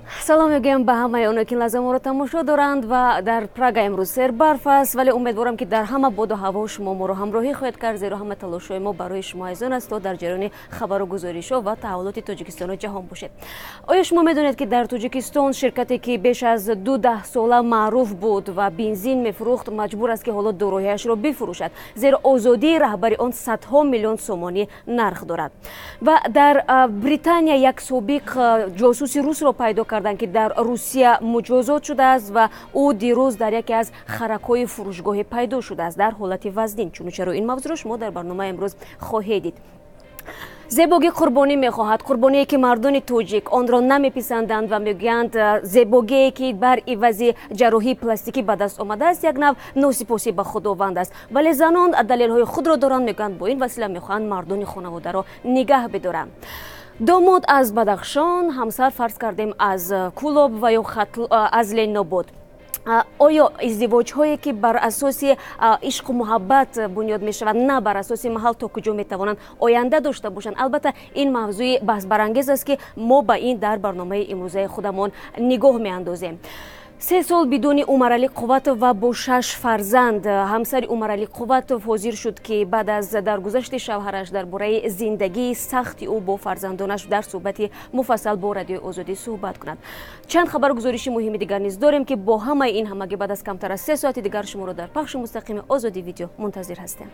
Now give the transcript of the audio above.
Салом мегӯям ба ҳамаи оно, ки лаҳза моро тамошо доранд. Ва дар Прага имрӯз сербарф аст, вале умедворам, ки дар ҳама боду ҳаво шумо моро ҳамроҳӣ хоҳед кард, зеро ҳама талошҳои мо барои шумо азизон аст, то дар ҷараёни хабару гузоришҳо ва таҳаввулоти Тоҷикистону ҷаҳон бошед. Оё шумо медонед, ки дар Тоҷикистон ширкате, ки беш аз 2 даҳсола маъруф буд ва бензин мефурӯхт, маҷбур аст, ки ҳоло дороияшро бифурӯшад, зеро озодии раҳбари он садҳо миллион сомонӣ нарх дорад? Ва дар Британия як собиқ ҷосуси русро пайдо карданд, ки дар Русия муҷозот шудааст ва ӯ дирӯз дар яке аз харакҳои фурӯшгоҳе пайдо шудааст дар ҳолати вазнин. Чуну чаро, ин мавзӯъро шумо дар барномаи имрӯз хоҳед дид. Зебогӣ қурбонӣ мехоҳад, қурбоние, ки мардони тоҷик онро намеписанданд ва мегӯянд, зебогие, ки бар ивази ҷарроҳии пластикӣ ба даст омадааст, як нав носипосӣ ба Худованд аст. Вале занон далелҳои худро доранд, мегӯянд, бо ин васила мехоҳанд мардони хонаводаро нигаҳ бидоранд. Домод аз Бадахшон, ҳамсар, фарз кардем, аз Кӯлоб ва ё аз Ленинобод. Оё издивоҷҳое, ки бар асоси ишқу муҳаббат бунёд мешаванд, на бар асоси маҳал, то куҷо метавонанд оянда дошта бошанд? Албатта, ин мавзӯи баҳсбарангез аст, ки мо ба ин дар барномаи имрӯзаи худамон нигоҳ меандозем. 3 сол бидуни Умаралӣ Қувватов ва бо шаш фарзанд. Ҳамсари Умаралӣ Қувватов ҳозир шуд, ки баъд аз даргузашти шавҳараш дар бораи зиндагии сахти ӯ бо фарзандонаш дар суҳбати муфассал бо Радиои Озодӣ суҳбат кунад. Чанд хабару гузориши муҳими дигар низ дорем, ки бо ҳамаи ин ҳамагӣ баъд аз камтар аз 3 соати дигар шуморо дар пахши мустақими Озодӣ Видео мунтазир ҳастем.